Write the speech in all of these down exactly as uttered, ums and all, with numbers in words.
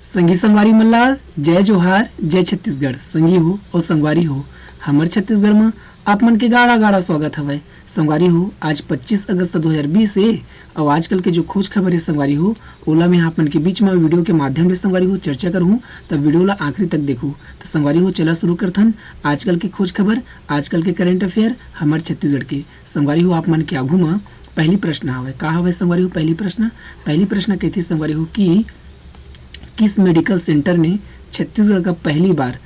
संगी संगवारी मन ला जय जोहार, जय छत्तीसगढ़। संगी हो अउ संगवारी हो, हमर छत्तीसगढ़ म आप मन के गाड़ा गाड़ा स्वागत हवय। संगवारी हो, आज पच्चीस अगस्त दो हज़ार बीस ए, अउ आजकल के जो खोज खबर हे संगवारी हो, ओला मैं आप मन के बीच म वीडियो के माध्यम ले संगवारी हो चर्चा करहूँ। त वीडियो ला आखिरी तक देखहू। त संगवारी हो, चला शुरू करथन आजकल के खोज खबर, आजकल के करंट अफेयर हमर छत्तीसगढ़ के। संगवारी हो, आप मन के आघू म पहली प्रश्न हवय। का हवय संगवारी हो पहली प्रश्न? पहली प्रश्न कहिथे संगवारी हो कि किस मेडिकल सेंटर ने छत्तीसगढ़ का पहली बार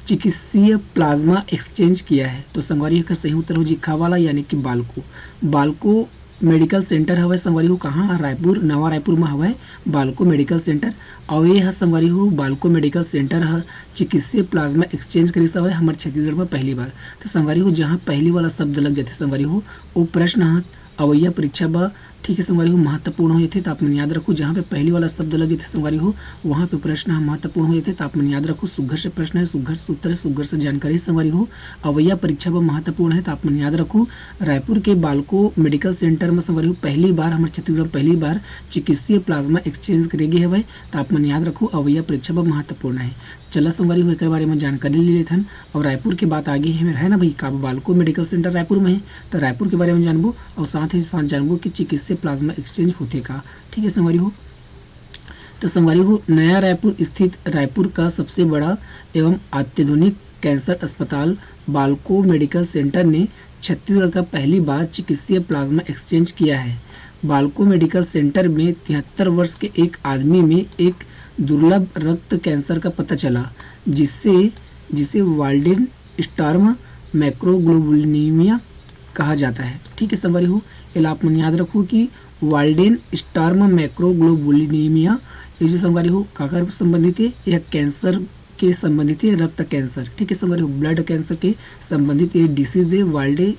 चिकित्सीय प्लाज्मा एक्सचेंज किया है? तो संगवारी हो, एकर सही उत्तर हो जी ख वाला, यानी कि बालको। बालको मेडिकल सेंटर हवय संगवारी हो, कहाँ? रायपुर, नवा रायपुर म हवय बालको मेडिकल सेंटर। अउ ये ह संगवारी हो, बालको मेडिकल सेंटर ह चिकित्सीय प्लाज्मा एक्सचेंज करिस हवय हमर छत्तीसगढ़ म पहली बार। तो संगवारी हो, जहाँ पहली वाला शब्द लग जाथे संगवारी हो, वो प्रश्न ह अवइया परीक्षा बर, ठीक है संगवारी हो, महत्वपूर्ण हो जाथे। तो आप मन याद रखो, जहाँ पे पहली वाला शब्द लग जाथे संगवारी हो, वहाँ पे प्रश्न ह महत्वपूर्ण हो जाथे। तो आप मन याद रखो, सुघर से प्रश्न है, सुघर से उत्तर है, सुघर से जानकारी संगवारी हो, अवइया परीक्षा बर महत्वपूर्ण है। तो आप मन याद रखो, रायपुर के बालको मेडिकल सेंटर में संगवारी हो, पहली बार, हमर छत्तीसगढ़ में पहली बार चिकित्सीय प्लाज्मा एक्सचेंज करे गे हवय। तो आप मन याद रखो, अवइया परीक्षा बर महत्वपूर्ण है। चला संगवारी हो, एकर बारे में जानकारी ले लेथन। और रायपुर के बात आगे है, है ना भाई, का बालको मेडिकल सेंटर रायपुर में है, तो रायपुर के बारे में जानबो और साथ ही साथ जानबो कि चिकित्सीय प्लाज्मा एक्सचेंज होथे का। ठीक है संगवारी हो, तो संगवारी हो, नया रायपुर स्थित रायपुर का सबसे बड़ा एवं अत्याधुनिक कैंसर अस्पताल बालको मेडिकल सेंटर ने छत्तीसगढ़ का पहली बार चिकित्सीय प्लाज्मा एक्सचेंज किया है। बालको मेडिकल सेंटर में तिहत्तर वर्ष के एक आदमी में एक दुर्लभ रक्त कैंसर का पता चला, जिससे जिसे वाल्डेन स्टॉर्म मैक्रोग्लोबुलिनीमिया कहा जाता है। ठीक है संगवारी हो, एला आप मन याद रखो कि वाल्डेन स्टॉर्म मैक्रोग्लोबुलिनीमिया, ये जो संगवारी हो काकर संबंधित है? यह कैंसर के संबंधित है, रक्त कैंसर। ठीक है संगवारी हो, ब्लड कैंसर के संबंधित ये डिसीज है वाल्डे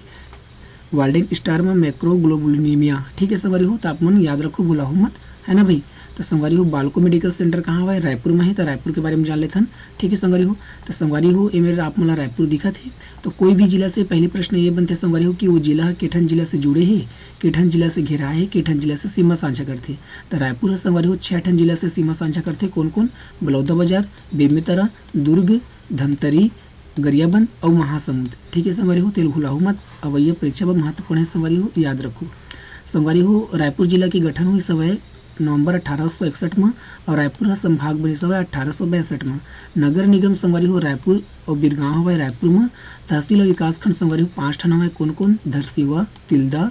वाल्डेन स्टॉर्म मैक्रोग्लोबुलिनीमिया। ठीक है संगवारी हो, तो आप मन याद रखो, भुलाहू मत, है ना भाई। तो संगवारी हो, बालको मेडिकल सेंटर कहाँ हवय? रायपुर में है। तो रायपुर के बारे में जान लेथन। ठीक है संगवारी हो, तो संगवारी हो, ए मेर आप मन ला रायपुर दिखत है। तो कोई भी जिला से पहली प्रश्न ये बनथे संगवारी हो कि वो जिला ह के ठन जिला से जुड़े हे, के ठन जिला से घेराए हे, के ठन जिला से सीमा साझा करथे। तो रायपुर ह संगवारी हो छह ठन जिला से सीमा साझा करथे। कौन कौन? बलौदाबाजार, बेमेतरा, दुर्ग, धमतरी, गरियाबंद अउ महासमुंद। ठीक है संगवारी हो, तेल भुलाहू मत, अवइया परीक्षा बर महत्वपूर्ण है संगवारी हो, याद रखो। संगवारी हो, रायपुर जिला के गठन हुई हवय नवंबर अठारह सौ इकसठ म, अउ रायपुर ह संभाग बनिस हवय अठारह सौ बासठ म। नगर निगम संगवारी हो रायपुर अउ बिरगांव हवय रायपुर म। तहसील अउ विकासखंड संगवारी हो पांच ठन हवय। कोन कोन? धरसीवा, तिल्दा,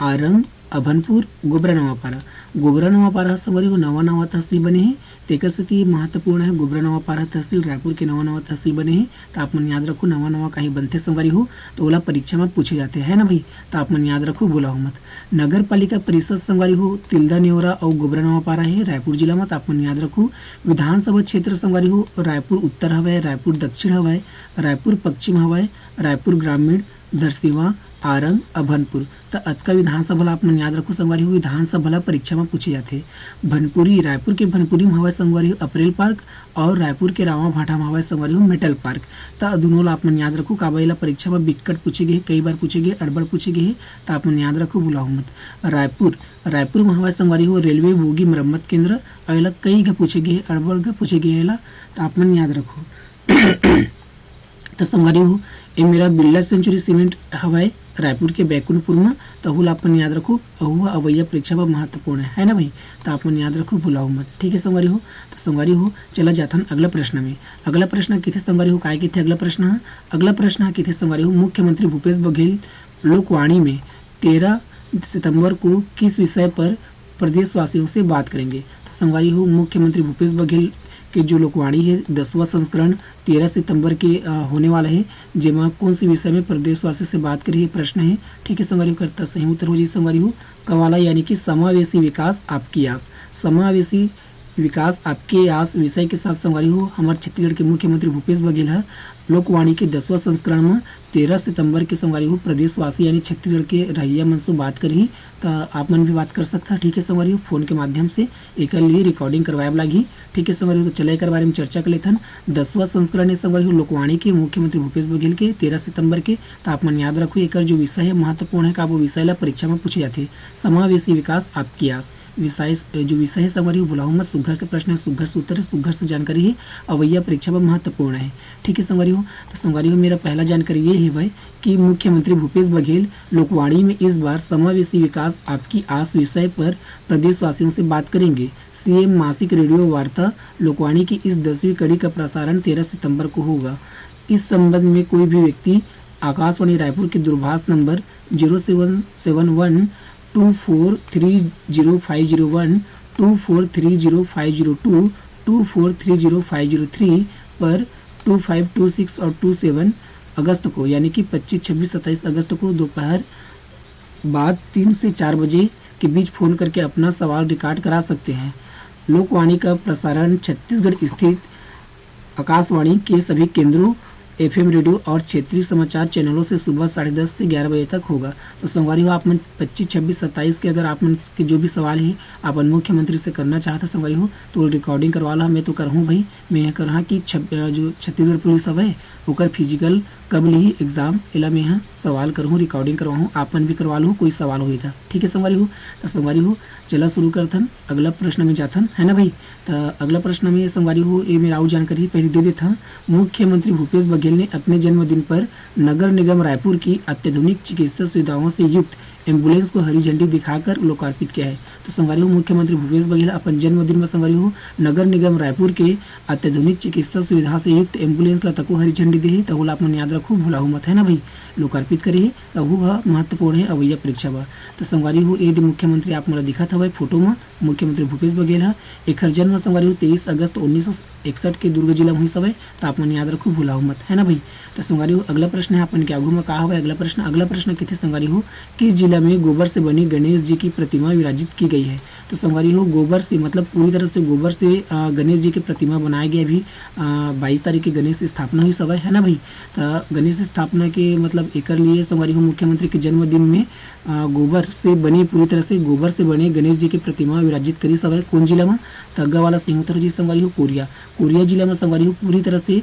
आरंग, अभनपुर, गोबरा नवापारा। गोबरा नवापारा ह संगवारी हो नवा नवा तहसील बने हे, तेकर सेती महत्वपूर्ण है। गोबरा नवापारा तहसील रायपुर के नवा नवा तहसील बने हे, त आप मन याद रखो, नवा नवा काहे बनथे संगवारी हो, तो ओला परीक्षा में पूछे जाथे, है ना भाई? त आप मन याद रखो, भुलाहू मत। नगर पालिका परिषद संगवारी हो तिल्दा नेवरा अउ गोबरा नवापारा हे रायपुर जिला में, त आप मन याद रखो। विधानसभा क्षेत्र संगवारी हो रायपुर उत्तर हवय, रायपुर दक्षिण हवय, रायपुर पश्चिम हवय, रायपुर ग्रामीण, धरसीवा, आरंग, अभनपुर। त अतका विधानसभा ला आप मन याद रखो संगवारी हो, विधानसभा ला परीक्षा में पूछे जाथे। भनपुरी, रायपुर के भनपुरी में हवय संगवारी हो अप्रैल पार्क, और रायपुर के रावा भाटा में हवय संगवारी हो मेटल पार्क। त दुनों ला आप मन याद रखो, काबर एला परीक्षा में बिक्कट पूछे गे हे, कई बार पूछे गे हे, अड़बड़ पूछे गे हे, त आप मन याद रखो, भुलाहू मत। रायपुर, रायपुर में हवय संगवारी हो रेलवे बोगी मरम्मत केंद्र, अउ एला कई घ पूछे गे हे, अड़बड़ घ पूछे गे हे एला, त आप मन याद रखो। त संगवारी हो, ए मेरा बिरला सेंचुरी सीमेंट हवय रायपुर के बैकुंठपुर म, त ओहू ला अपन याद रखो, अहू ह अवइया परीक्षा बर महत्वपूर्ण है, है ना भाई? त आप मन याद रखो, भुलाहू मत, ठीक है संगवारी हो। त संगवारी हो, चला जाथन अगला प्रश्न में। अगला प्रश्न किथे संगवारी हो, काय किथे अगला प्रश्न ह? अगला प्रश्न ह किथे संगवारी हो, मुख्यमंत्री भूपेश बघेल लोकवाणी में तेरह सितंबर को किस विषय पर प्रदेशवासियों से बात करेंगे? तो संगवारी हो, मुख्यमंत्री भूपेश बघेल के जो लोकवाणी है, दसवां संस्करण तेरह सितंबर के, अ, होने वाला है, जेमा कौन से विषय में प्रदेशवासी से बात करिए, प्रश्न है। ठीक है संगवारी हो, करता सही उत्तर हो जी संगवारी हो, क वाला, यानी कि समावेशी विकास आपकी आस। समावेशी विकास आपके आस विषय के साथ संगवारी हो, हमर छत्तीसगढ़ के मुख्यमंत्री भूपेश बघेल ह लोकवाणी के दसवां संस्करण म तेरह सितंबर के संगवारी हो प्रदेशवासी यानी छत्तीसगढ़ के रहइया मन से बात करही। त आप मन भी बात कर सकथा, ठीक है संगवारी हो, फोन के माध्यम से एकर लिए रिकॉर्डिंग करवाए बर लागही। ठीक है संगवारी हो, तो चला एकर बारे में चर्चा कर लेथन। दसवां संस्करण ए संगवारी हो लोकवाणी के मुख्यमंत्री भूपेश बघेल के तेरह सितंबर के, त आप मन याद रखो एकर जो विषय है महत्वपूर्ण है, का वो विषय ला परीक्षा में पूछे जाथे, समावेशी विकास आपकी आस। विषय, जो विषय है संगवारी हो, भुलाहू मत, सुघर से प्रश्न है, सुघर से उत्तर है, सुघर से जानकारी है, अवैया परीक्षा बर महत्वपूर्ण है। ठीक है संगवारी हो, तो संगवारी हो, मेरा पहला जानकारी ये है भाई कि मुख्यमंत्री भूपेश बघेल लोकवाणी में इस बार समावेशी विकास आपकी आस विषय पर प्रदेशवासियों से बात करेंगे। सीएम मासिक रेडियो वार्ता लोकवाणी की इस दसवीं कड़ी का प्रसारण तेरह सितंबर को होगा। इस संबंध में कोई भी व्यक्ति आकाशवाणी रायपुर के दूरभाष number zero seven seven one two four three zero five zero one, two four three zero five zero two, two four three zero five zero three पर टू फाइव टू सिक्स और टू सेवन अगस्त को, यानी कि पच्चीस, छब्बीस, सत्ताईस अगस्त को दोपहर बाद तीन से चार बजे के बीच फ़ोन करके अपना सवाल रिकॉर्ड करा सकते हैं। लोकवाणी का प्रसारण छत्तीसगढ़ स्थित आकाशवाणी के सभी केंद्रों, एफएम रेडियो और क्षेत्रीय समाचार चैनलों से सुबह साढ़े दस से ग्यारह बजे तक होगा। तो संगवारी हो, आप मन पच्चीस, छब्बीस, सत्ताईस के अगर आप मन के जो भी सवाल है, आप मन मुख्यमंत्री से करना चाहत हो संगवारी हो, तो रिकॉर्डिंग करवा ला। मैं तो करहूँ भाई, मैं यह करहा कि छब-, अ, जो छत्तीसगढ़ पुलिस हवय, ओकर फिजिकल कब लिही एग्जाम, एला मैं ह सवाल करहूँ, रिकॉर्डिंग करवाहूँ, आप मन भी करवा लो, कोई सवाल होही त। ठीक है संगवारी हो, त संगवारी हो, चला शुरू करथन, अगला प्रश्न में जाथन, है ना भाई? त अगला प्रश्न में संगवारी हो, ये मेरा अउ जानकारी पहले दे देथन। मुख्यमंत्री भूपेश बघेल ने अपने जन्मदिन पर नगर निगम रायपुर की अत्याधुनिक चिकित्सा सुविधाओं से युक्त एम्बुलेंस को हरी झंडी दिखाकर लोकार्पित किया है। तो संगवारी हो, मुख्यमंत्री भूपेश बघेल अपन जन्मदिन में संगवारी हो, नगर निगम रायपुर के अत्याधुनिक चिकित्सा सुविधा से युक्त एम्बुलेंस ला तको हरी झंडी देही, तहू ला आप मन याद रखो, भुलाहू मत, है ना भाई? लोकार्पित करे हे, तहू ह महत्वपूर्ण है अवैया परीक्षा बर। तो संगवारी हो, ये दे मुख्यमंत्री आप मन ला दिखत हवय फोटो में, मुख्यमंत्री भूपेश बघेल ह। एखर जन्म संगवारी हो तेईस अगस्त उन्नीस सौ इकसठ के दुर्ग जिला में होइस हवय, तो आप मन याद रखो, भुलाहू मत, है ना भाई? तो संगवारी हो, अगला प्रश्न है अपन के आगू में का हवय? अगला प्रश्न, अगला प्रश्न कथे संगवारी हो, किस जिला में गोबर से बने गणेश जी की प्रतिमा विराजित की गई है? तो संगवारी हो, गोबर से, मतलब पूरी तरह से गोबर से, अ, गणेश जी की प्रतिमा बनाया गया। अभी, अ, बाईस तारीख के गणेश स्थापना होइस हवय, है ना भाई? तो गणेश स्थापना के, मतलब एकर लिए संगवारी हो, मुख्यमंत्री के जन्मदिन में, अ, गोबर से बने, पूरी तरह से गोबर से बने गणेश जी की प्रतिमा विराजित करिस हवय। कौन जिला में? तो अग्गा वाला सिंह उत्तर जी संगवारी हो, कोरिया। कोरिया जिला में संगवारी हो, पूरी तरह से, अ,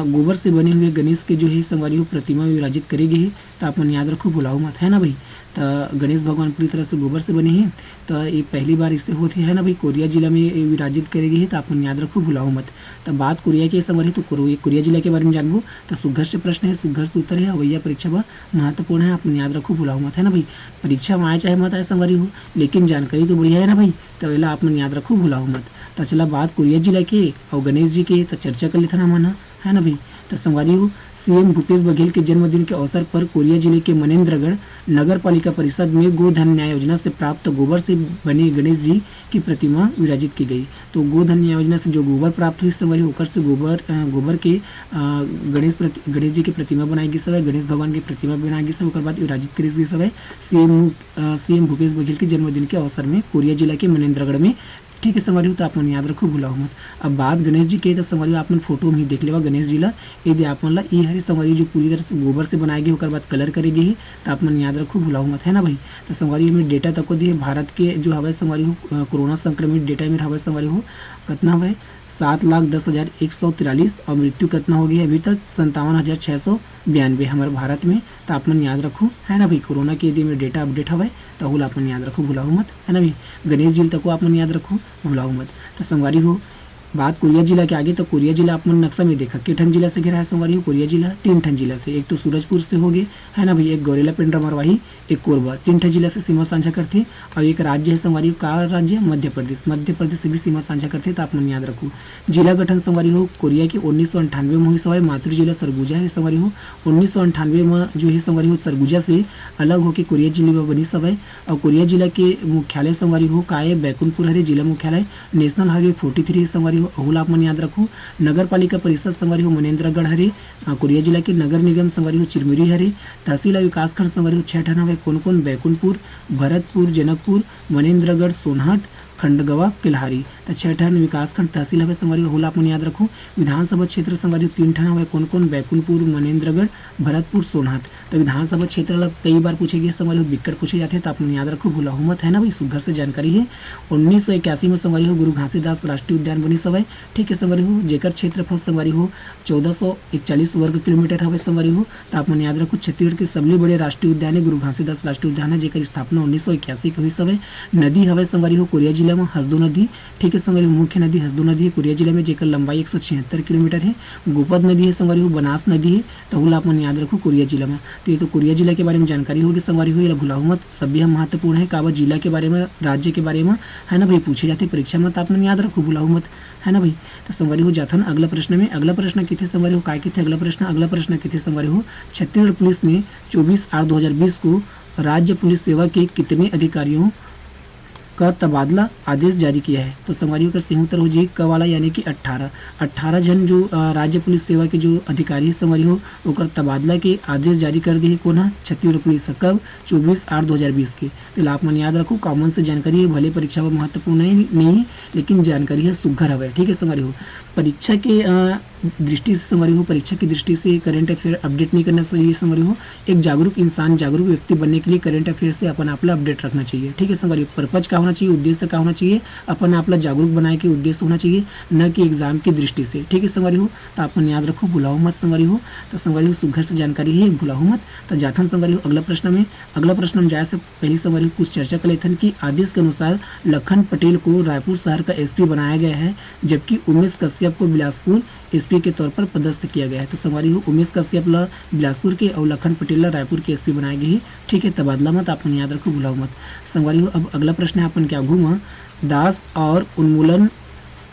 गोबर से बने हुए गणेश के जो है संगवारी हो, प्रतिमा विराजित करे गे हे। तो आप मन याद रखो, भुलाओ मत, है ना भाई? तो गणेश भगवान पूरी तरह से गोबर से बने हैं। तो ये पहली बार इससे होते है ना भाई, कोरिया जिला में ये विराजित करे गे हे, तो आप मन याद रखो, भुलाओ मत। तो बात कोरिया के संगवारी, तो कोरो-, कोरिया जिला के बारे में जानबो, तो सुघर से प्रश्न है, सुघर से उत्तर है, अवैया परीक्षा बर महत्वपूर्ण है, आप मन याद रखो, भुलाओ मत, है ना भाई? परीक्षा में आए चाहे मत आए संगवारी हो, लेकिन जानकारी तो बढ़िया है ना भाई, तो एला आप मन याद रखो, भुलाओ मत। तो चला बात कोरिया जिला के और गणेश जी के, तो चर्चा कर लेथन हमन ह, है ना भाई? तो संगवारी हो, सीएम भूपेश बघेल के जन्मदिन के अवसर पर कोरिया जिले के मनेंद्रगढ़ नगर पालिका परिषद में गोधन न्याय योजना से प्राप्त गोबर से बने गणेश जी की प्रतिमा विराजित की गई। तो गोधन न्याय योजना से जो गोबर प्राप्त होइस संगवारी, ओकर से गोबर, अ, गोबर के, अ, गणेश प्रति-, गणेश जी के प्रतिमा बनाए गिस हवय, गणेश भगवान के प्रतिमा बनाए गिस हवय, ओकर बाद विराजित करिस गिस हवय सीएम, अ, सीएम भूपेश बघेल के जन्मदिन के अवसर में कोरिया जिला के मनेंद्रगढ़ में। ठीक है संगवारी हो, तो आप मन याद रखो, भुलाओ मत। अब बात गणेश जी के, तो संगवारी हो, आप मन फोटो में ही देख लेवा गणेश जी ला। ये दे आप मन ला, ये हरे संगवारी हो, जो पूरी तरह से गोबर से बनाए गे, ओकर बाद कलर करे गे हे, तो आप मन याद रखो, भुलाओ मत, है ना भाई? तो संगवारी हो, हमर डेटा तको दे, भारत के जो हवय संगवारी हो, अ, कोरोना संक्रमित डेटा में हवय संगवारी हो, कतना हवय? सात लाख दस हजार एक सौ तिरालीस, और मृत्यु कतना हो गई है अभी तक? संतावन हजार छः सौ बयानबे हमारे भारत में। तो आप मन याद रखो, है ना भाई, कोरोना के यदि में डेटा अपडेट हवय, तो ओला आप मन याद रखो, भुलाओ मत, है ना भाई। गणेश जी तको आप मन याद रखो, भुलाओ मत। तो संगवारी हो, बात कोरिया जिला के आगे, तो कोरिया जिला आप मन नक्शा में देखा, के ठन जिला से घिरा है संगवारी हो? कोरिया जिला तीन ठन जिला से, एक तो सूरजपुर से हो गए, है ना भाई, एक गौरेला पेंड्रा मरवाही, एक कोरबा, तीन ठन जिला से सीमा साझा करथे। और एक राज्य है संगवारी हो, का राज्य? मध्य प्रदेश। मध्य प्रदेश से भी सीमा साझा करथे, तो आप मन याद रखो। जिला गठन संगवारी हो, कोरिया के उन्नीस सौ अंठानवे में होइस हवय, मातृ जिला सरगुजा है संगवारी हो। उन्नीस सौ अंठानवे में जो है संगवारी हो, सरगुजा से अलग होके कोरिया जिला में बनिस हवय। और कोरिया जिला के मुख्यालय संगवारी हो, का है? बैकुंठपुर हरे जिला मुख्यालय। नेशनल हाईवे फोर्टी थ्री है संगवारी हो, अहू ला आप मन याद रखो। नगर पालिका परिषद संगवारी हो, मनेंद्रगढ़ हरे। अ, कोरिया जिला के नगर निगम संगवारी हो, चिरमिरी हरे। तहसील और विकासखंड संगवारी हो, छह ठन हवे। कौन कौन? बैकुंठपुर, भरतपुर, जनकपुर, मनेंद्रगढ़, सोनहट, खंडगवा, केल्हारी। त छह ठन विकासखंड तहसील हवे संगवारी हो, ओला आप मन याद रखो। विधानसभा क्षेत्र संगवारी हो तीन ठन हवे, कोन कोन? बैकुंठपुर, मनेंद्रगढ़, भरतपुर, सोनहत। त विधानसभा क्षेत्र ला कई बार पूछे गे संगवारी हो, बिकट पूछे जाथे, त आप मन याद रखो, भुलाहू मत, है ना भाई, सुघर से जानकारी हे। उन्नीस सौ इक्यासी में संगवारी हो गुरु घासीदास राष्ट्रीय उद्यान बनिस हवय, ठीक है संगवारी हो, जेकर क्षेत्रफल संगवारी हो चौदह सौ इकतालीस वर्ग किलोमीटर हवे संगवारी हो। त आप मन याद रखो, छत्तीसगढ़ के सबले बड़े राष्ट्रीय उद्यान हे गुरु घासीदास राष्ट्रीय उद्यान हे, जेकर स्थापना उन्नीस सौ इक्यासी के हुई हवय। नदी हवय संगवारी हो कोरिया जिला में हसदो नदी, ठीक है संगवारी हो, मुख्य नदी हसदो नदी हे कोरिया जिला में, जेकर लंबाई एक सौ छिहत्तर किलोमीटर हे। गोपद नदी हे संगवारी हो, बनास नदी हे, त ओला आप मन याद रखो कोरिया जिला में। तो ये तो कोरिया जिला के बारे में जानकारी होगी संगवारी हो, एला भुलाहू मत, सभी हम महत्वपूर्ण है, काबर जिला के बारे में, राज्य के बारे में, है ना भाई, पूछे जाथे परीक्षा में, त आप मन याद रखो, भुलाहू मत, है ना भाई। तो संगवारी हो जाथन अगला प्रश्न में। अगला प्रश्न किथे संगवारी हो, काय किथे अगला प्रश्न? अगला प्रश्न किथे संगवारी हो, छत्तीसगढ़ पुलिस ने चौबीस आठ दो हज़ार बीस को राज्य पुलिस सेवा के कितने अधिकारियों का तबादला आदेश जारी किया है? तो संगवारी हो, एकर सही उत्तर हो जाही क वाला, यानी कि अट्ठारह। अट्ठारह झन जो, अ, राज्य पुलिस सेवा के जो अधिकारी हे संगवारी हो, ओकर तबादला के आदेश जारी कर दिए हे कोन ह? छत्तीसगढ़ पुलिस ह। कब? चौबीस आठ दो हज़ार बीस के। तो आप मन याद रखो, common से जानकारी हे, भले परीक्षा में महत्वपूर्ण नहीं, नहीं हे, लेकिन जानकारी हे सुघर हवे, ठीक है संगवारी हो। परीक्षा के, अ, दृष्टि से संगवारी हो, परीक्षा की दृष्टि से current affair update नहीं करना चाहिए संगवारी हो। एक जागरूक इंसान, जागरूक व्यक्ति बनने के लिए current affair से अपन आप ला update रखना चाहिए, ठीक है संगवारी हो। Purpose का होना चाहिए, उद्देश्य का होना चाहिए, अपन आप ला जागरूक बनाए के उद्देश्य होना चाहिए, न कि exam की दृष्टि से, ठीक है संगवारी हो। तो आप मन याद रखो, भुलाहू मत संगवारी हो। तो संगवारी हो, सुघर से जानकारी हे, भुलाहू मत। तो जाथन संगवारी हो अगला प्रश्न में। अगला प्रश्न में जाए से पहले संगवारी हो कुछ चर्चा कर लेथन कि आदेश के अनुसार लखन पटेल को रायपुर शहर का एसपी बनाया गया है, जबकि उमेश कश्यप को बिलासपुर एसपी के तौर पर पदस्थ किया गया है। तो संगवारी हो, उमेश कश्यप ला बिलासपुर के और लखन पटेल ला रायपुर के एसपी बनाए गए हे, ठीक है, तबादला मत, आप मन याद रखो, भुलाहू मत। संगवारी हो, अब अगला प्रश्न हे अपन के आगू में, दास और उन्मूलन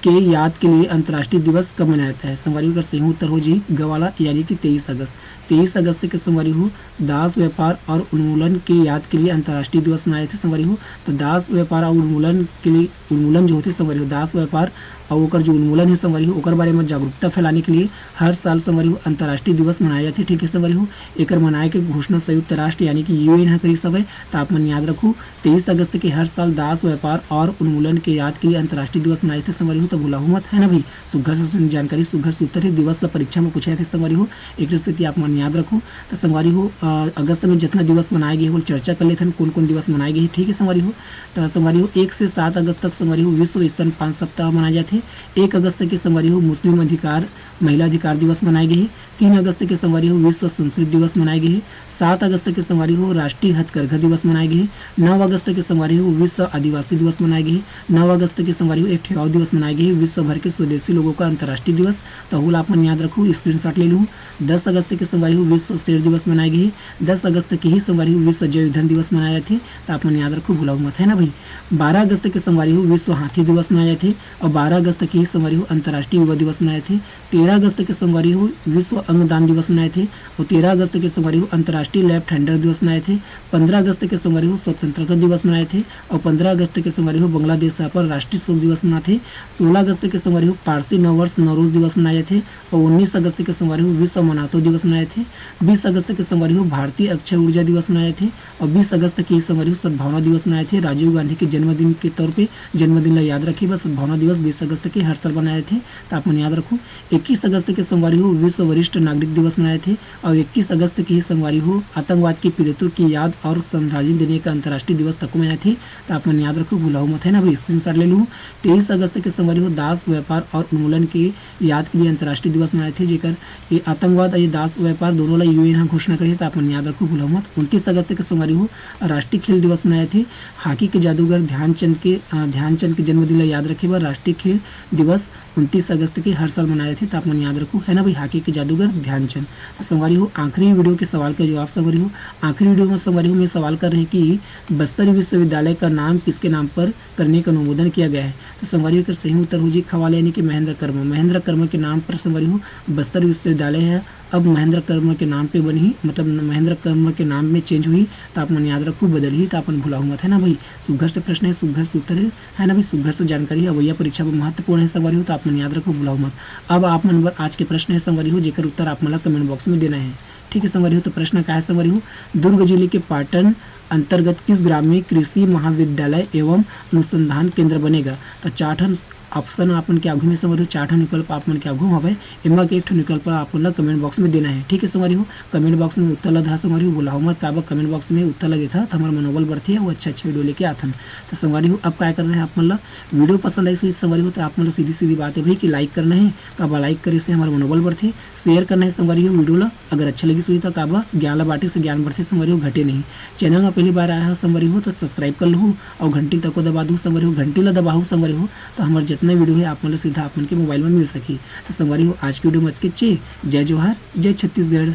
के याद के लिए अंतर्राष्ट्रीय दिवस कब मनाया जाता है? संगवारी हो, एकर सही उत्तर हो जाही ग वाला, यानी कि तेईस अगस्त। तेईस अगस्त के संगवारी हो दास व्यापार और उन्मूलन के याद के लिए अंतर्राष्ट्रीय दिवस मनाए जाथे संगवारी हो। तो दास व्यापार और उन्मूलन के लिए, उन्मूलन जो होथे संगवारी हो, दास व्यापार और ओकर जो उन्मूलन हे संगवारी हो, ओकर बारे में जागरूकता फैलाने के लिए हर साल संगवारी हो अंतर्राष्ट्रीय दिवस मनाए जाथे, ठीक है संगवारी हो। एकर मनाए के घोषणा संयुक्त राष्ट्र यानी कि यूएन ह करिस हवय। तो आप मन याद रखो, तेईस अगस्त के हर साल दास व्यापार और उन्मूलन के याद के लिए अंतर्राष्ट्रीय दिवस मनाए जाथे संगवारी हो। तो भुलाहू मत, है ना भाई, सुघर से जानकारी, सुघर से उत्तर हे, दिवस ला परीक्षा में पूछे जाथे संगवारी हो, एक सेती आप मन याद रखो। तो संगवारी हो, अ, अगस्त में जितना दिवस मनाए गए हे, ओला चर्चा कर लेथन, कौन कौन दिवस मनाए गए हे, ठीक है संगवारी हो। तो संगवारी हो, एक से सात अगस्त तक संगवारी हो विश्व स्तनपान सप्ताह मनाए जाथे। एक अगस्त के संगवारी हो मुस्लिम अधिकार, महिला अधिकार दिवस मनाए गए हे। तीन अगस्त के संगवारी हो विश्व संस्कृत दिवस मनाए गए हे। सात अगस्त के संगवारी हो राष्ट्रीय हथकरघा दिवस मनाए गए हे। नौ अगस्त के संगवारी हो विश्व आदिवासी दिवस मनाए गए हे। नौ अगस्त के संगवारी हो एक ठे अउ दिवस मनाए गए हे, विश्व भर के स्वदेशी लोगों का अंतर्राष्ट्रीय दिवस। तो ओला आप मन याद रखो, स्क्रीनशॉट ले लूँ। दस अगस्त के संगवारी हो विश्व शेर दिवस मनाए गए हे। दस अगस्त के ही संगवारी हो विश्व जैव ईंधन दिवस मनाए जाथे। तो आप मन याद रखो, भुलाहू मत, है ना भाई। बारह अगस्त के संगवारी हो विश्व हाथी दिवस मनाए जाथे और बारह अगस्त के ही संगवारी हो अंतर्राष्ट्रीय युवा दिवस मनाए जाथे। तेरह अगस्त के संगवारी हो विश्व अंगदान दिवस मनाए जाथे और तेरह अगस्त के संगवारी हो अंतर्राष्ट्रीय लेफ्ट हैंडर दिवस मनाए जाथे। पंद्रह अगस्त के संगवारी हो स्वतंत्रता दिवस मनाए जाथे और पंद्रह अगस्त के संगवारी हो बांग्लादेश पर राष्ट्रीय शोक दिवस मनाथे। सोलह अगस्त के संगवारी हो पारसी नववर्ष नवरोज दिवस मनाए जाथे और उन्नीस अगस्त के संगवारी हो विश्व मनातो दिवस मनाए जाथे। बीस अगस्त के संगवारी हो भारतीय अक्षय ऊर्जा दिवस मनाए जाथे और बीस अगस्त के संगवारी हो सद्भावना दिवस मनाए जाथे। राजीव गांधी के जन्मदिन के तौर पे, जन्मदिन ला याद रखे बर सद्भावना दिवस बीस अगस्त के हर साल मनाए जाथे। तो आप मन याद रखो, इक्कीस अगस्त के संगवारी हो विश्व वरिष्ठ नागरिक दिवस मनाए जाथे और इक्कीस अगस्त के ही संगवारी हो आतंकवाद के पीड़ितों की याद और श्रद्धांजलि देने का अंतर्राष्ट्रीय दिवस तको मनाए जाथे। तो आप मन याद रखो, भुलाहू मत, है ना भाई, स्क्रीनशॉट ले लूँ। तेईस अगस्त के संगवारी हो दास व्यापार और उन्मूलन के याद के लिए अंतर्राष्ट्रीय दिवस मनाए जाथे, जेकर ये आतंकवाद और ये दास व्यापार दोनों ला यूएन ह घोषणा करे हे। तो आप मन याद रखो, भुलाहू मत। उनतीस अगस्त के संगवारी हो राष्ट्रीय खेल दिवस मनाए जाथे। हॉकी के जादूगर ध्यानचंद के, अ, ध्यानचंद के जन्मदिन ला याद रखे बर राष्ट्रीय खेल दिवस उनतीस अगस्त के हर साल मनाए जाथे। तो आप मन याद रखो, है ना भाई, हॉकी के जादूगर ध्यानचंद। तो संगवारी हो, आखिरी वीडियो के सवाल का जवाब संगवारी हो, आखिरी वीडियो में संगवारी हो, मैं सवाल कर रहे हैं कि बस्तर विश्वविद्यालय का नाम किसके नाम पर करने का अनुमोदन किया गया है? तो संगवारी हो, एकर सही उत्तर हो जी ख वाला, यानी कि महेंद्र कर्मा। महेंद्र कर्मा के नाम पर संगवारी हो बस्तर विश्वविद्यालय है, अब महेंद्र कर्मा के नाम पे बनही, मतलब महेंद्र कर्मा के नाम में चेंज हुई। तो आप मन याद रखो, बदलही, तो आप मन भुलाहू मत, है ना भाई। सुघर से प्रश्न है, सुघर से उत्तर है, है ना भाई, सुघर से जानकारी अवैया परीक्षा में महत्वपूर्ण है संगवारी हो, तो आप मन याद रखो, भुलाहू मत। अब आप मन बर आज के प्रश्न है संगवारी हो, जेकर उत्तर आप मन ला कमेंट बॉक्स में देना है। ठीक है संगवारी हो, तो प्रश्न का है संगवारी हो, दुर्ग जिले के पाटन अंतर्गत किस ग्राम में कृषि महाविद्यालय एवं अनुसंधान केंद्र बनेगा? तो चार ठन ऑप्शन आप मन के आगू में संगवारी हो, चार ठन विकल्प आप मन के आगू में हवय। एमा के एक ठन विकल्प आप मन ला कमेंट बॉक्स में देना है। ठीक है संगवारी हो, कमेंट बॉक्स में उत्तर ला देहा संगवारी हो, भुलाहू मत, काबर कमेंट बॉक्स में उत्तर ला देथा तो हमार मनोबल बढ़थे अउ अच्छा अच्छा वीडियो लेके आथन। तो संगवारी हो, अब काय करना है आप मन ला, वीडियो पसंद आइस होही संगवारी हो, तो आप मन ला सीधी सीधी बात है भाई कि लाइक करना है। काबर लाइक करे से हमार मनोबल बढ़थे। शेयर करना है संगवारी हो वीडियो ला, अगर अच्छा लगिस होही तो काबर ज्ञान ला बांटे से ज्ञान बढ़थे संगवारी हो, घटे नहीं। चैनल में पहली बार आया हो संगवारी हो तो सब्सक्राइब कर लहू अउ घंटी तको दबा दू संगवारी हो, घंटी ला दबाहू संगवारी हो, तो हमार जितना वीडियो है आप मन ला सीधा आप मन के मोबाइल में मिल सकही। तो संगवारी हो, आज की वीडियो में अतके चे। जय जोहार, जय छत्तीसगढ़।